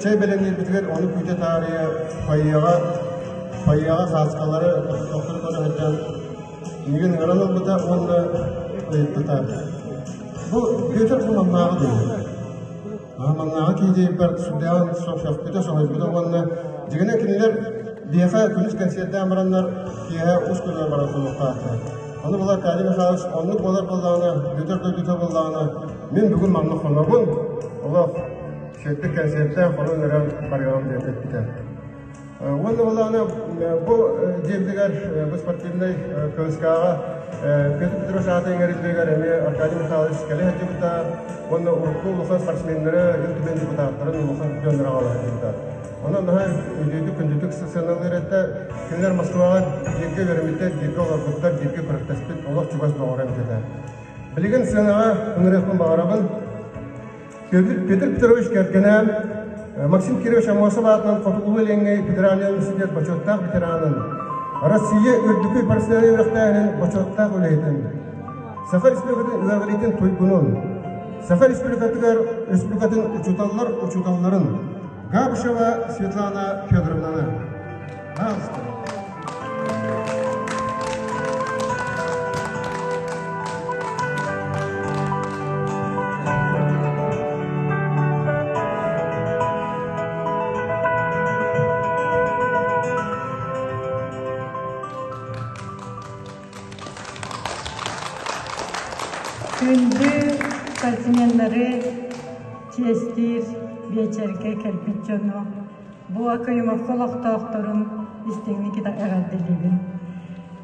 чэй бэлэмниирбитигэр ону күүтэ таарыйа фойеҕа фойеҕа сааскалары тохтохтору көрө сылдьан миигин ыҥыран ылбыта уонна ыйыппыта. Бу Петр бу маннааҕы дуо? Маннааҕы киһи сүрдээҕин сөхпүтэ, соһуйбута уонна дьиҥинэн кинилэр биһиэхэ күнүс кэнсиэрдээн бараннар киэһэ ус күнүгэр баран хонуохтаахтар. Ону була Аркадий Михайлович оннук буолар буоллаҕына, Петр дойдута буоллаҕына, мин бүгүн манна хонобун, олох үчүгэйдик кэнсиэрдээн хонон эрэн барыаҕым диэн эппитэ. Уонна буоллаҕына бу дьиэбитигэр бу спортивнай КСК-ҕа Петр Петрович аата иҥэриллигэр эмиэ Аркадий Михайлович кэлэ сылдьыбыта уонна урукку улахан спортсменнары, Ил Түмэн депутаттарын улахан дьоннору аҕала сылдьыбыта. Онон наһаа үтүөтүк, күндүтүк сыаналыыр этэ. Кинилэр Москваҕа бииргэ үөрэммиттэр, бииргэ олорбуттар, бииргэ күрэхтэспит олох чугас доҕоро эбит этэ. Билигин сыанаҕа ыҥырыахпын баҕарабын. Петр Петрович кэргэнэ Максим Кирович Аммосов аатынан Хотугулуу-Илиҥҥи федеральнай университет бочуоттаах ветеранын, Россия үрдүкү профессиональнай үөрэхтээһинин бочуоттаах үлэһитин, Саха Республикатын үөрэҕириитин туйгунун, Саха Республикатыгар Республикатын учууталлар учууталларын Габышева Светлана Федоровнаны. Пожалуйста. Күндү спортсменнары чиэстиир биэчэргэ кэлбит дьону Бу Акыймовка олохтоохторун истиҥник эҕэрдэлиибин.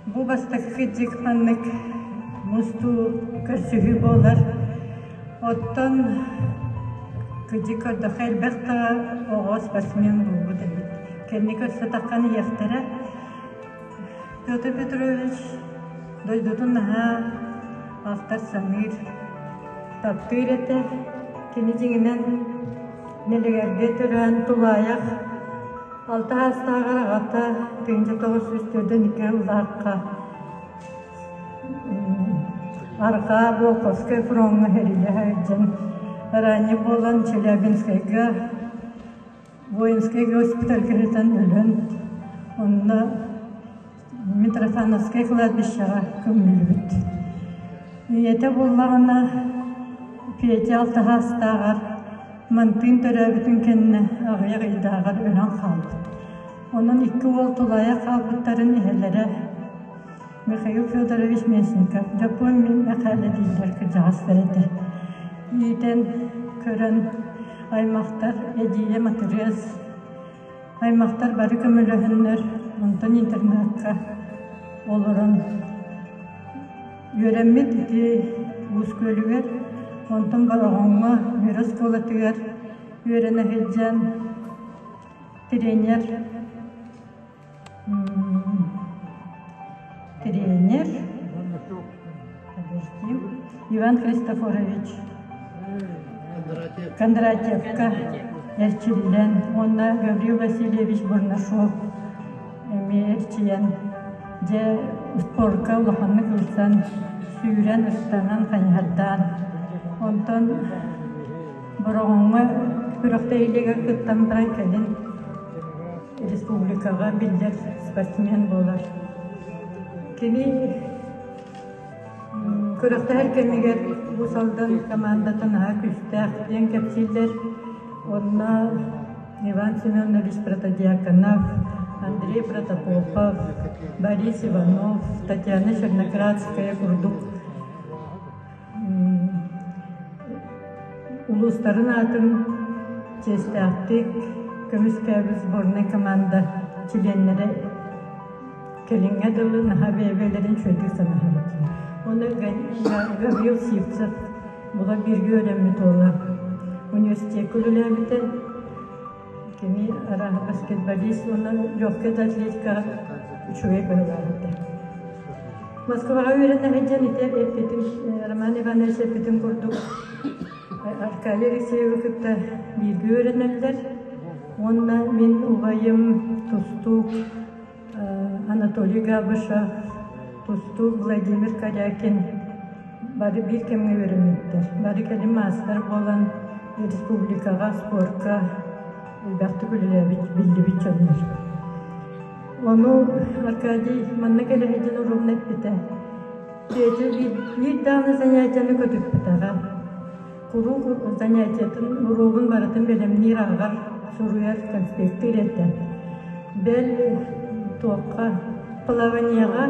Бу бастакы кырдьык маннык мустуу көрсүһүү буолар. Оттон кырдьык көрдөххө элбэх да оҕо спортсмен буолбут эбит. Кэнни көрсө таххан иһиэхтэрэ. Петр Петрович дойдутун наһаа ахтар-саныыр, таптыыр этэ. Кини дьиҥинэн Нэлэгэргэ төрөөн тулаайах алта саастааҕар аҕата 1942 сыллаахха Арҕаа Волховскай фроҥҥа сэриилэһэ сылдьан ранее буолан Челябинскайга воинскай госпитальга сытан өлөн онно Митрофановскай кладбищеҕа көмүллүбүт. Ийэтэ буоллаҕына Петя алтаһаастааҕар Мантыын төрөөбүтүн кэннэ аҕыйах ыйдааҕар өлөн хаалбыт. Онон икки уол тулаайах хаалбыттарын эһэлэрэ Михаил Федорович Местников Дьоппуон Мэхээлэ дииллэр кырдьаҕастар этэ. Иитэн көрөн аймахтар эдьиийэ Матырыас Аймахтар бары көмөлөһөннөр, онтон интернакка олорон үөрэммит ити Уус Күөлүгэр, онтон Бороҕоҥҥо Мира оскуолатыгар үөрэнэ сылдьан тренер тренер Иван Христофорович Кондратьевка эрчиллэн уонна Гаврил Васильевич Бурнашов эмиэ эрчийэн дьэ спорка улаханнык ылсан сүүрэн ыстанан хайыһардаан онтон Бороҕоҥҥо күрэхтэһиилэргэ кыттан баран кэлин республикаҕа биллэр спортсмен буолар. Кини күрэхтэһэр кэмигэр Уус Алдан командата наһаа күүстээх диэн кэпсииллэр. Онно Иван Семенович Протодьяконов, Андрей Протопопов, Борис Иванов, Татьяна Чернократская курдук Улуустарын аатын чиэстээхтик көмүскээбит сборнай команда чилиэннэрэ кэлиҥҥэ дылы наһаа бэйэ-бэйэлэрин үчүгэйдик санаһаллар. Уонна Гаврил Сивцев була бииргэ үөрэммит уола университекка үлэлээбитэ. Кини арааһа баскетболист уонна легкай да атлетикаҕа үчүгэй быһыылаах этэ. Москваҕа үөрэнэ сылдьан ити эппитим Роман Иванович эппитин курдук Аркадий Алексеевы кытта бииргэ үөрэнэллэр уонна мин убайым тустуук Анатолий Габышев, тустуук Владимир Корякин бары биир кэмҥэ үөрэммиттэр. Бары кэлин маастар буолан республикаҕа спорка Элбэхтик үлэлээбит, биллибит дьоннор. Ону Аркадий манна кэлэ сылдьан уруумна эппитэ. Петя биир даҕаны занятиены көтүппэтэҕэ. Куруук занятиетын уруогун барытын бэлэмниир ааҕар, суруйар, конспектыыр этэ. Бэл туохха плаванияҕа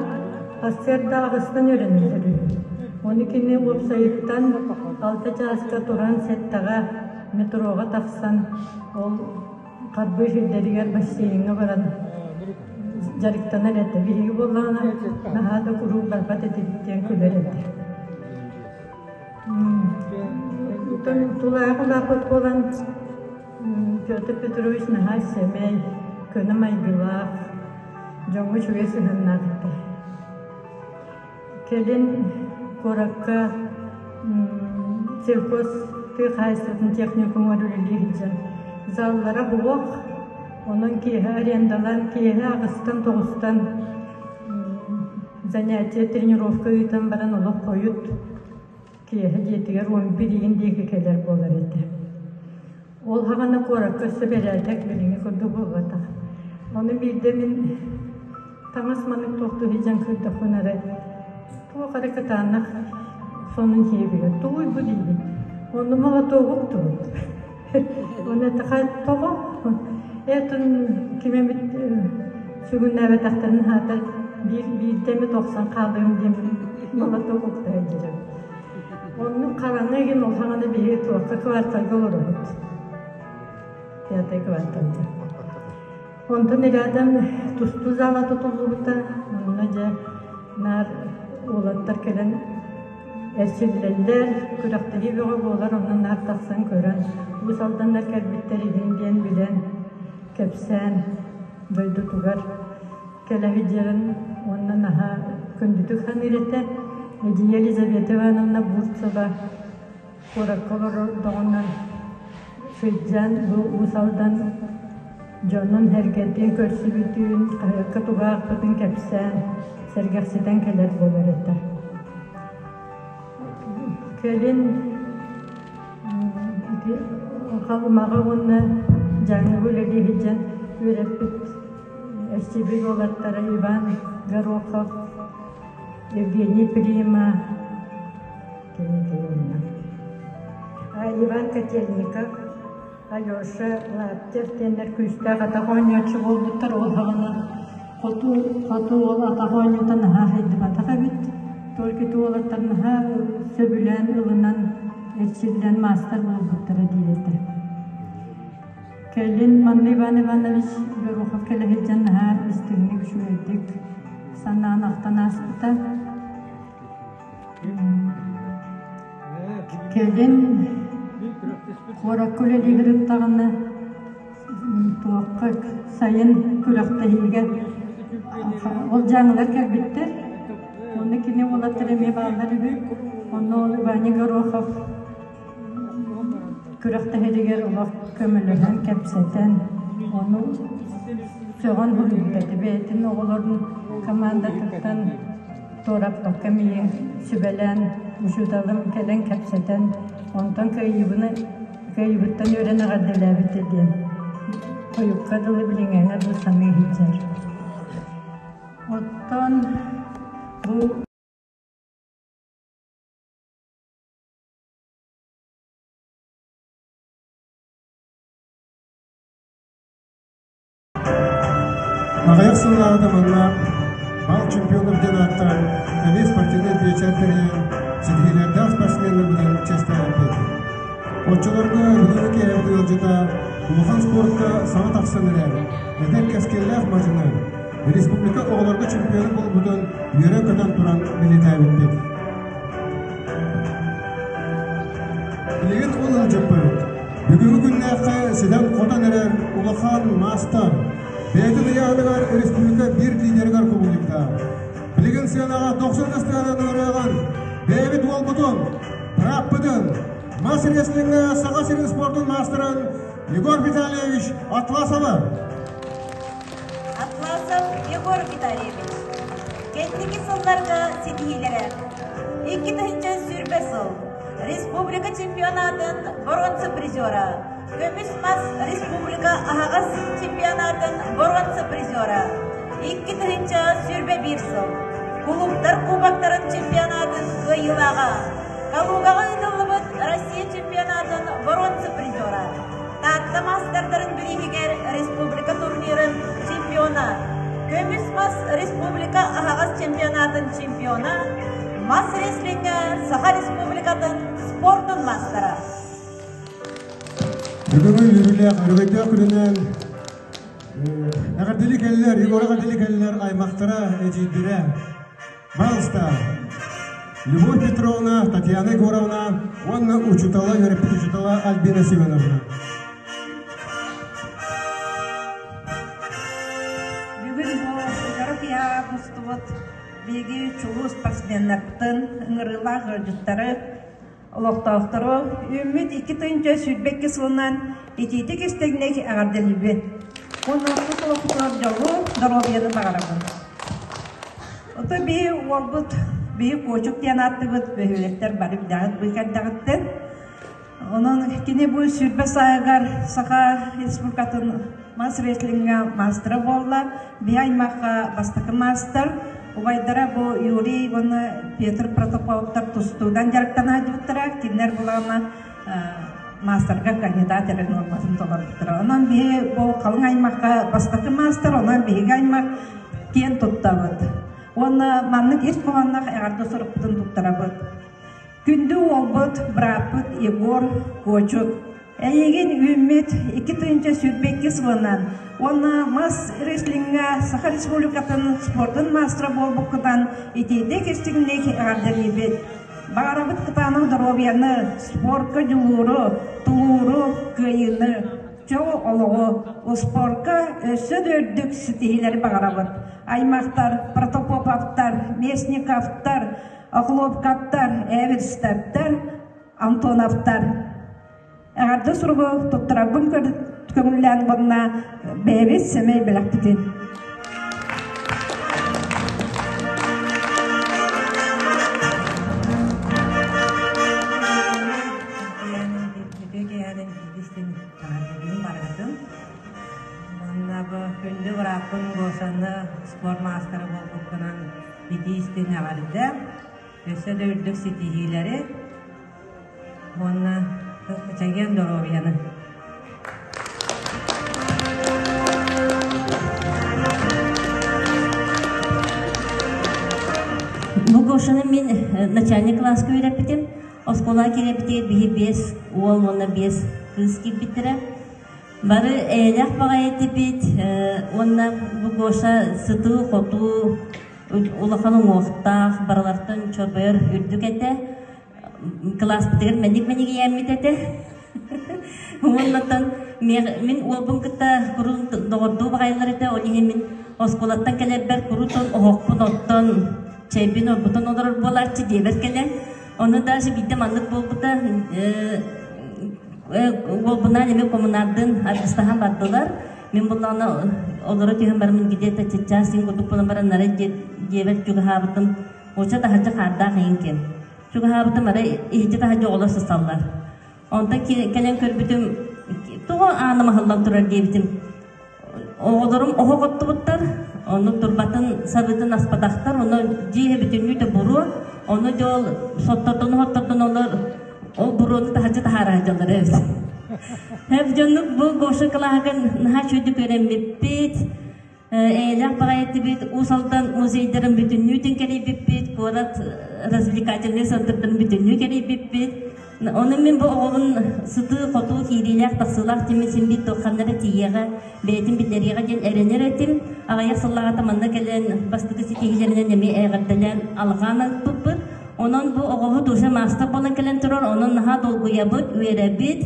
сарсыарда аҕыстан үөрэнэллэр үһү. Ону кини уопсайыттан алта чааска туран сэттэҕэ метроҕа тахсан ол харбыы сирдэригэр бассейҥҥа баран дьарыктанар этэ. Биһиги буоллаҕына наһаа да куруук барбат этибит диэн күлэр этэ. Тулаайах улааппыт буолан Петр Петрович наһаа сэмэй, көнө майгылаах, дьоҥҥо үчүгэй сыһыаннаах этэ. Кэлин куоракка сельхоз тыа хаһаайыстыбатын техникумугар үлэлии сылдьан заллара буох, онон киэһэ арендалаан киэһэ аҕыстан тоҕустан занятие, тренировка ыытан баран олох хойут киэһэ дьиэтигэр 11 игин диэки кэлэр буолар этэ. Ол саҕана куоракка өссө бэрээдэк билиҥҥи курдук буолбатах. Ону биирдэ мин таҥас маннык туохтуу сылдьан көрдөхпүнэ эрэ туох эрэ кытаанах сонун сиэбигэр тугуй бу диибин. Онно молотуогу уктубут. Уонна этэ тоҕо? Этин ким эмит сүгүннээбэтэхтэрин аата биир биирдэ эмит охсон хаалыам диэн молотуок укта сылдьарым. Оннук хараҥа игин ол саҕана биһиги туохха кварталга олоробут. Пятый кварталга. Онтон рядом тустуу зала тутуллубута. Онно дьэ наар уолаттар кэлэн эрчиллэллэр, күрэхтэһии бөҕө буолар, онно наар тахсан көрөн, Уус Алданнар кэлбиттэр игин диэн билэн, кэпсээн дойдутугар кэлэ сылдьарын уонна наһаа күндүтүк саныыр этэ. Эдьиийэ Елизавета Ивановна Бурцева куоракка олордоҕуна сылдьан бу Уус Алдан дьонун-сэргэтин көрсүбүтүн, хаһыакка тугу аахпытын кэпсээн, сэргэхситэн кэлэр буолар этэ. Кэлин ити Халымаҕа уонна Дьааҥыга үлэлии сылдьан үөрэппит эрчийбит уолаттара Иван Горохов, Евгений Прима, Иван Котельников, Алеша Лаптев диэннэр күүстээх атах оонньооччу буолбуттар. Ол саҕана хоту, хоту уол атах оонньуута наһаа сайдыбатах эбит. Только ити уолаттар наһаа сөбүлээн ылынан, эрчиллэн маастар буолбуттара диир этэ. Кэлин манна Иван Иванович Горохов кэлэ сылдьан наһаа истиҥник, үчүгэйдик санаан ахтан ааспыта. Кэлин куоракка үлэлии сырыттаҕына туохха сайын күрэхтэһиигэ ол дьааҥылар кэлбиттэр. Онно кини уолаттар эмиэ бааллар үһү. Онно ол Ваня Горохов күрэхтэһэригэр олох көмөлөһөн, кэпсэтэн, ону сөҕөн суруйбут этэ. Бэйэтин оҕолорун командатыттан туораппакка миигин сүбэлээн, учууталым кэлэн кэпсэтэн, онтон кыайыыбыны кыайыыбыттан үөрэн эҕэрдэлээбитэ диэн хойукка дылы билиҥҥээҥҥэ дылы саныы сылдьар. Оттон бу Аҕыйах сыллааҕыта манна бал чемпионов диэн ааттаан эмиэ спортивнай биэчэр тэрийэн ситиһиилэрдээх спортсменнарбытын чиэстээбиппит. Оччолорго бүгүҥҥү киэһэбит ыалдьыта улахан спортка саҥа тахсан эрэр эдэр кэскиллээх мадьыны республика оҕолорго чемпиона буолбутун үөрэн-көтөн туран бэлиэтээбиппит. Билигин ол ыалдьыппыт бүгүҥҥү күннээххэ ситэн-хотон эрэр улахан маастар, бэйэтин ыйааһыныгар республика биир лидеригэр кубулуйда. Билигин сыанаҕа 90 ыстаанан ырыаҕын, бэйэбит уолбутун, бырааппытын, мас рестлиҥҥэ Саха сирин спордун маастарын Егор Витальевич Атласовы. Атласов Егор Витальевич кэнники сылларга ситиһиилэрэ 2020 сыл республика чемпионатын боруонса призера. Көмүс мас республика аһаҕас чемпионатын боруонса призера. 2021 сыл. Кулууптар кубоктарын чемпионатын кыайыылааҕа. Калугаҕа ыытыллыбыт Россия чемпионатын боруонса призера. Таатта маастардарын бирииһигэр республика турнирын чемпиона, Көмүс мас республика аһаҕас чемпионатын чемпиона, мас рестлиҥҥэ Саха Республикатын спордун маастара. Бүгүҥҥү үөрүүлээх өрөгөйдөөх күнүнэн эҕэрдэлии кэллэр, Егор эҕэрдэлии кэллэр аймахтара, эдьиийдэрэ. Пожалуйста, Любовь Петровна, Татьяна Егоровна уонна учуутала, үөрэппит учуутала Альбина Семеновна. Бүгүн бу дьоро киэһэ мустубут биһиги чулуу спортсменнарбытын, ыҥырыылаах ыалдьыттары, олохтоохтору үүммүт 2022 сылынан итиитик истиҥник эҕэрдэлиибин. Уонна тус олохпутугар дьолу, доруобуйаны баҕарабын. Ото биһи уолбут, биһи Куочук диэн ааттыыбыт бөһүөлэктэр бары билэҕит быыкайдаҕыттан. Онон кини бу 20 сааһыгар Саха Республикатын мас-рестлиҥҥэ маастара буолла. Биһи аймахха бастакы маастар. Убайдара бу Юрий уонна Петр Протопоповтар тустуунан дьарыктана сылдьыбыттара. Кинилэр булаҕына маастарга кандидат эрэ нуорматын толорбуттара. Онон биһи бу халыҥ аймахха бастакы маастар, онон биһиги аймах киэн туттабыт. Уонна маннык ис хоһоонноох эҕэрдэ сурукпутун туттарабыт. Күндү уолбут, бырааппыт Егор Куочут эйигин үүммүт 2022 сылынан уонна мас рестлиҥҥэ Саха Республикатын спордун маастара буолбуккутан итиитик истиҥник эҕэрдэлиибит. Баҕарабыт кытаанах доруобуйаны, спорка дьулууру, тулууру, кыайыыны, чөл олоҕу, успуорка өссө да үрдүк ситиһиилэри баҕарабыт. Аймахтар, Протопоповтар, Местниковтар, Охлопковтар, Эверстовтар, Антоновтар. Эҕэрдэ суругу туттарарбын көҥүллээн уонна бэйэбит сэмэй бэлэхпитин. Манна бу күндү бырааппын Гошаны спорт маастара буолбуккунан итии-истиҥ эҕэрдэ, өссө да үрдүк ситиһиилэри уонна чэгиэн доруобуйаны. Бу Гошаны мин начальник кылааска үөрэппитим. Оскуолаҕа киирэбитигэр биһи биэс уол уонна биэс кыыс киирбиттэрэ. Бары эйэлээх баҕайы этибит уонна бу Гоша сытыы-хотуу, улахан уҥуохтаах, барылартан чорбойор үрдүк этэ. Кылааспытыгар мэник-мэник ийэммит этэ. Уоннаттан мин уолбун кытта курун доҕордуу баҕайылар этэ, ол иһин мин оскуолаттан кэлэрбэр курутун оһохпун оттон чэйбин оргутан олорор буолааччы диэбэр кэлэн Ону даже биирдэ маннык буолбута, уолбунаан эмиэ коммунардын аргыстаһан бардылар. Мин буллаҕына олоро түһэн бараммын где-то чычаас син курдук буолан баран нары дьиэбэр чугаһаабытым. Оча таһырдьа хаардаах иһин кэм. Чугаһаабытым арай иһирдьэ таһырдьа оҕолор сысаллар. Онтон кэлэн көрбүтүм тоҕо ааным аһыллан турар диэбитим. Оҕолорум оһох оттубуттар, ону турбатын сабыытын аспатахтар, ону дьиэ бүтүннүүтэ буруо, ону дьэ ол соттортону-соттортону олор ол буруону таһырдьа таһаара сылдьаллар эбит. Хэп дьоннук бу Гоша кылааһыгар наһаа үчүгэйдик үөрэммиппит, эйэлээх баҕайы этибит, Уус Алдан музейдарын бүтүннүүтүн кэрийбиппит, куорат развлекательнай центрдарын бүтүннүү кэрийбиппит. Ону мин бу оҕобун сытыы-хотуу киириилээх-тахсыылаах тимир син биир туохханна эрэ тиийиэҕэ, бэйэтин биллэриэҕэ диэн эрэнэр этим. Аҕыйах сыллааҕыта манна кэлэн бастакы ситиһиилэринэн эмиэ эҕэрдэлээн алҕаан ыыппыппыт. Онон бу оҕобут уже маастар буолан кэлэн турар, онон наһаа долгуйабыт, үөрэбит.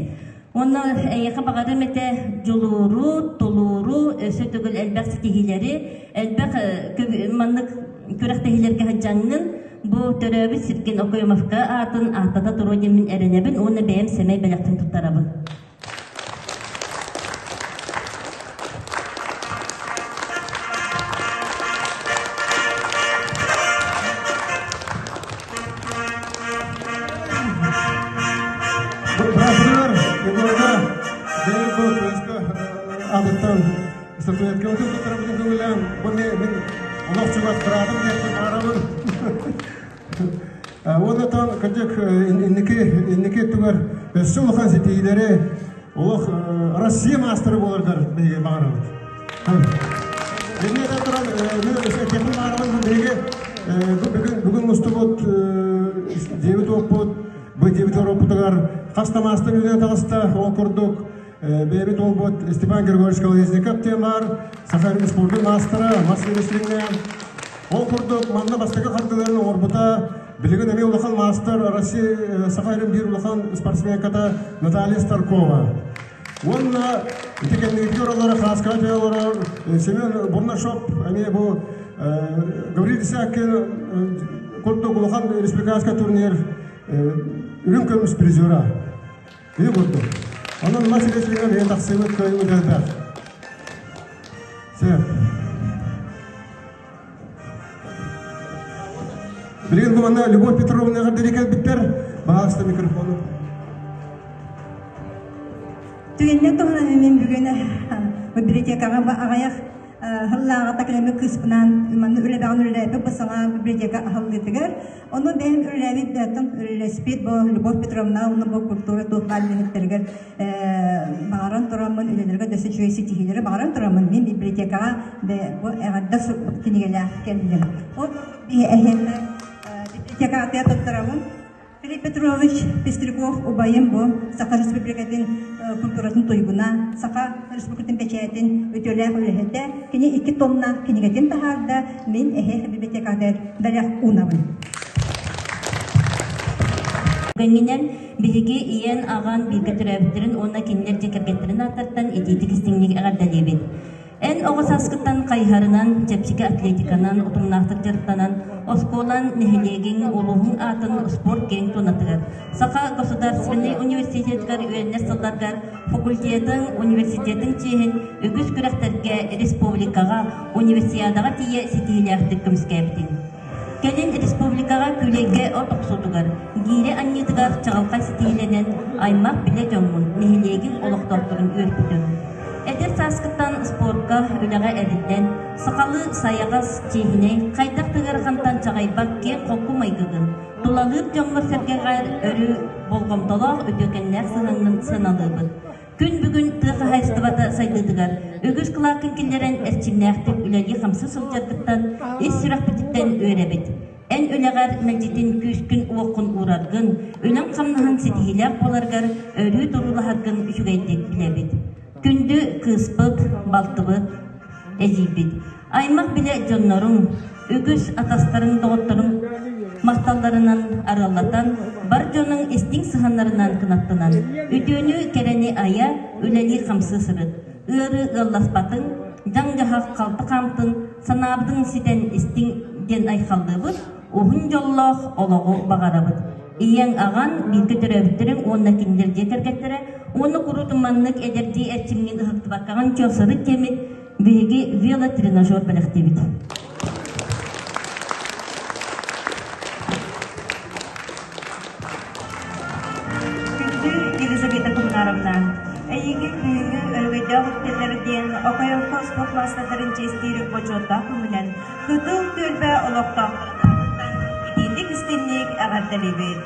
Уонна эйиэхэ баҕарыам этэ дьулууру, тулууру, өссө төгүл элбэх ситиһиилэри, элбэх маннык күрэхтэһиилэргэ сылдьаҥҥын бу төрөөбүт сиргин Окоемовка аатын ааттата туруо диэммин эрэнэбин уонна бэйэм сэмэй бэлэхпин туттарабын. Быраатыгар Егорга Бэйэм бу кыыска аатыттан статуэткабытын туттарабытын көҥүлээн, бу мин олох чугас быраатым диэхпин баҕарабын. Уонна тон кырдьык инники инники өттүгэр өссө улахан ситиһиилэри олох Россия маастара буоларгар биһиги баҕарабыт. Инньэ да туран мин этиэхпин баҕарабын бу биһиги бүгүн бүгүн мустубут дьиэбит уоппут бу дьиэбит уоппутугар хас да маастар үүнэн таҕыста ол курдук бэйэбит уолбут Степан Григорьевич Колодезников диэн баар Саха республикатын маастара мас рестлиҥҥэ Ол курдук, манна бастакы хардыыларын оҥорбута, билигин эмиэ улахан маастар Россия Саха сирин биир улахан спортсменката Наталья Старкова. Уонна ити кэннигитигэр олорор Хааскаҕа түһэ олорор Семен Бурнашов эмиэ бу Гаврил Десяткин курдук улахан республиканскай турнир үрүҥ көмүс призера. Ити курдук. Онон мас рестлиҥҥэ бэйэ тахсыыбыт кыайыыбыт элбэх. Сөп. Билигин бу манна Любовь Петровна эҕэрдэлии кэлбиттэр. Баҕаста микрофону. Түгэннэр туһунан мин бүгүн библиотекаҕа аҕыйах сыллааҕыта кэлэммит кыыспынаан манна үлэлээҕин үлэлээбит бу саҥа библиотека аһыллыытыгар. Ону бэйэм үлэлээбит үлэлэспит бу Любовь Петровна уонна бу культура туох баар үлэһиттэригэр баҕаран тураммын үлэлэргэ дөссө үчүгэй ситиһиилэри баҕаран тураммын мин библиотекаҕа бу эҕэрдэ кинигэлээх кэллим. Ол эһиэхэ библиотекаҕа туттарабын. Филипп Петрович Пестряков убайым бу Саха Республикатын культуратын туйгуна, Саха Республикатын бэчээтин үтүөлээх үлэһитэ. Кини икки томнаах кинигэтин таһаарда, мин эһиэхэ библиотекаҕа бэлэх уунабын. Кэннинэн Биһиги ийэн, аҕан бииргэ төрөөбүттэрин уонна кинилэр дьиэ кэргэттэрин ааттарыттан итиитик истиҥник эҕэрдэлиибит. Эн оҕо сааскыттан хайыһарынан, чэпчэки атлетиканан утумнаахтык дьарыктанан, оскуолаҥ, нэһилиэгиҥ, улууһуҥ аатын спорт киэҥ туонатыгар, Саха государственнай университетыгар үөрэнэр сылларгар факультетыҥ, университетыҥ чиэһин үгүс күрэхтэргэ республикаҕа, универсиадаҕа тиийэ ситиһиилээхтик көмүскээбитиҥ. Кэлин республикаҕа күүлэйгэ от охсуутугар, гиирэ анньыытыгар чаҕылхай ситиһиилэнэн аймах-билэ дьоҥҥун, нэһилиэгиҥ олохтоохторун үөрпүтүҥ. Эдэр сааскыттан спорка, үлэҕэ эриллэн, сахалыы сайаҕас, чиэһинэй, хайдах да ыарахантан чаҕыйбат киэҥ-холку майгыгын, тулалыыр дьоҥҥор-сэргэҕэр өрүү болҕомтолоох үтүөкэннээх сыһыаҥҥын сыаналыыбыт. Күн бүгүн тыа хаһаайыстыбата сайдыытыгар үгүс кылааккын киллэрэн эрчимнээхтик үлэлии-хамсыы сылдьаргыттан ис сүрэхпититтэн үөрэбит. Эн үлэҕэр мэлдьитин күүскүн-уоххун уураргын, үлэҥ-хамнаһыҥ ситиһиилээх буоларгар өрүү туруулаһаргын үчүгэйдик билэбит. Күндү кыыспыт, балтыбыт, эдьиийбит, аймах-билэ дьонноруҥ, үгүс атастарыҥ, доҕотторуҥ махталларынан арыаллатан, бар дьонуҥ истиҥ сыһыаннарынан кынаттанан, үтүөнү, кэрэни айа, үлэлии-хамсыы сырыт. Ыарыы ыалласпатын, дьаҥ-дьаһах халты хаамтын, санаабытын ситэн истиҥ диэн айхаллыыбыт, уһун дьоллоох олоҕу баҕарабыт. Ийэҥ, аҕаҥ, бииргэ төрөөбүттэриҥ уонна кинилэр дьиэ кэргэттэрэ уонна куруутун маннык эдэрдии эрчимҥин ыһыктыбаккаҕын чөл сырыт диэммит Биһиги велотренажер бэлэхтиибит. Күндү Елизавета Коммунаровна, эйигин бүгүҥҥү өрөгөйдөөх үктэллэр диэн ОКМК спорт маастардарын чиэстиир бочуоттаах күҥүнэн Кытыл түөлбэ олохтоохторун аатыттан итиитик-истиҥник эҕэрдэлиибит.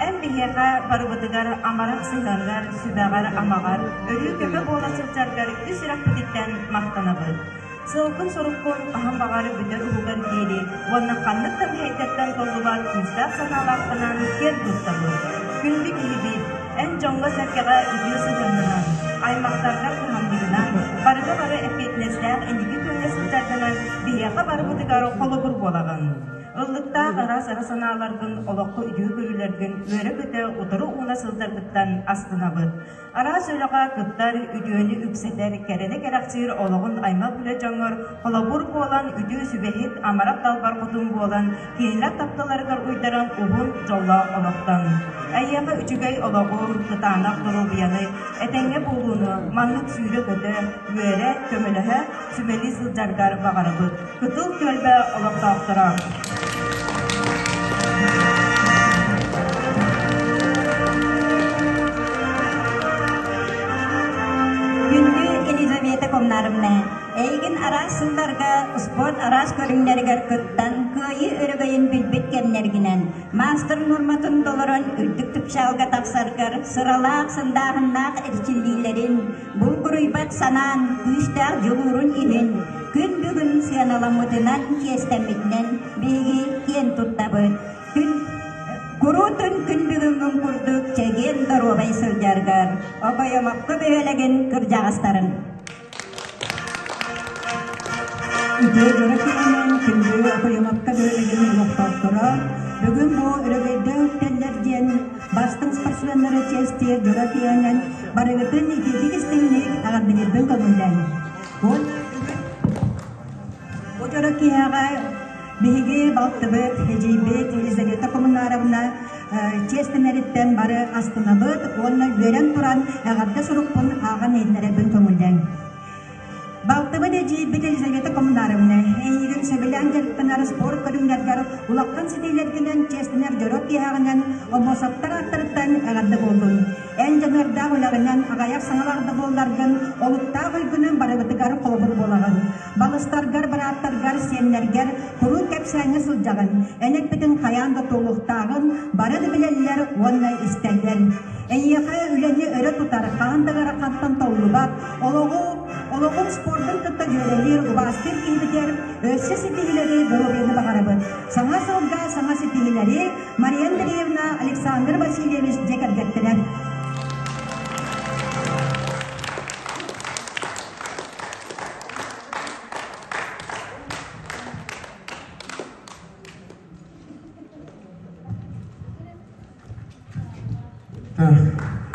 Эн биһиэхэ барыбытыгар амарах сыһыаҥҥар, сүбэҕэр-амаҕар өрүү көмө буола сылдьаргар үс сүрэхпититтэн махтанабыт. Сыалгын-соруккун хаһан баҕар бүтэр уһугар диэри уонна ханнык да мэһэйдэртэн толлубат күүстээх санаалааххынан киэн туттабыт. Күндү киһибит, эн дьоҥҥо-сэргэҕэ үтүө сыһыаҥҥынан, аймахтаргар кыһамньыгынан, барыга бары эппиэтинэстээх инники күөҥҥэ сылдьаргынан биһиэхэ барыбытыгар холобур буолаҕын. Ыллыктаах араас ыра санааларгын, олоххо үтүө көрүүлэргин үөрэ-көтө утары ууна сылдьаргыттан астынабыт. Араас үлэҕэ кыттар, үтүөнү үксэтэр, кэрэни кэрэхсиир олоҕун аймах үлэ дьоҥҥор холобур буолан, үтүө сүбэһит, амарах далбар хотун буолан, кинилэр тапталларыгар уйдаран уһун, дьоллоох олохтон. Эйиэхэ үчүгэй олоҕу, кытаанах доруобуйаны, этэҥҥэ буолууну, маннык сүүрэ-көтө, үөрэ, көмөлөһө, сүбэлии сылдьаргар баҕарабыт. Кытыл түөлбэ олохтоохторо. Коммунаровна, эйигин араас сылларга спорт араас көрүҥнэригэр кыттан, кыайыы өрөгөйүн билбит кэмнэргинэн, маастар нуорматын толорон үрдүк тыпсаалга тахсаргар сыралаах, сындааһыннаах эрчиллиилэрин, булгуруйбат санаан, күүстээх дьулуурун иһин күн бүгүн сыаналаммытынан, чиэстэммитинэн биһиги киэн туттабыт. Күн куруутун күн бүгүҥҥүн курдук чэгиэн доруобай сылдьаргар, Окойомокко бөһүөлэгин кырдьаҕастарын. Үтүө дьоро киһинэн күндү Окойомокко бөһүөлэгин олохтоохторо бүгүн бу өрөгөйдөөх үктэллэр диэн бастыҥ спортсменнары чиэстиир дьоро киһинэн барыгытын итиитик истиҥник эҕэрдэлиирбин көҥүллээҥ. Бу дьоро киэһэҕэ биһиги балтыбыт, эдьиийбит Елизавета Коммунаровна чиэстэнэриттэн бары астынабыт уонна үөрэн туран эҕэрдэ сурукпун ааҕан иһитиннэрэрбин көҥүллээҥ. Балтыбыт эдьиийбит Елизавета Коммунаровна эйигин сөбүлээн дьарыктанар спорт көрүҥнэргэр улахан ситиилэргинэн чиэстэнэр дьоро киэһэҕинэн Омосовтар ааттарыттан эҕэрдэ буоллун. Эн дьаныардаах үлэҕинэн аҕыйах саҥалаах да буолларгын, олуктаах өйгүнэн барыбытыгар холобур буолаҕын. Балыстаргар, бырааттаргар, сиэннэргэр куруук кэпсээҥҥэ сылдьаҕын. Эн эппитиҥ хайаан да туолуохтааҕын бары да билэллэр уонна истэллэр. Эйиэхэ үлэни өрө тутар, хаһан да ыарахантан толлубат, олоҕу, олоҕун спордун кытта дьүөрэлиир, убаастыыр киһибитигэр өссө ситиһиилэри, доруобуйаны баҕарабыт. Саҥа сылга саҥа ситиһиилэри Мария Андреевна, Александр Васильевич дьиэ кэргэттэрэ.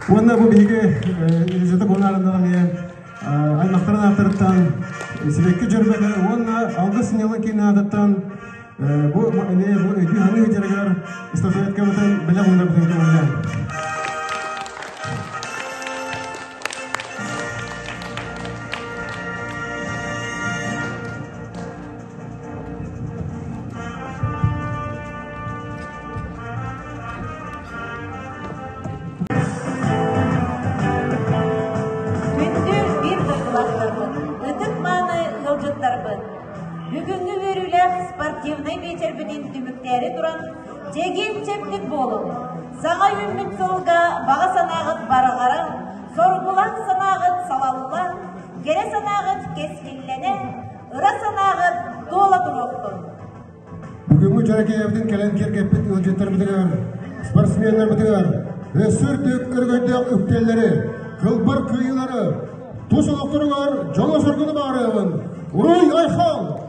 Уонна бу биһиги Елизавета Коммунаровнаҕа эмиэ аймахтарын ааттарыттан сибэкки дьөрбөтө уонна алгыс сынньалаҥ киин аатыттан бу эмиэ бу өйдүү саныы сылдьарыгар статуэткабытын бэлэх уунарбытын көҥүллээн. Күндү биир дойдулаахтарбыт, ытык-мааны ыалдьыттарбыт! Бүгүҥҥү үөрүүлээх спортивнай биэчэрбитин түмүктээри туран, чэгиэн-чэбдик буолуҥ! Саҥа үүммүт сылга баҕа санааҕыт барҕара, соргулаах санааҕыт салалла, кэрэ санааҕыт кэскиллэнэ, ыра санааҕыт туола туруохтун! Бүгүҥҥү дьаракэйэбитин кэлэн киэргэппит ыалдьыттарбытыгар, спортсменнарбытыгар өссө үрдүк өрөгөйдөөх үктэллэри, кылбар кыайыылары, тус олохторугар дьолу-соргуну баҕарыаҕын! Уруй-айхал!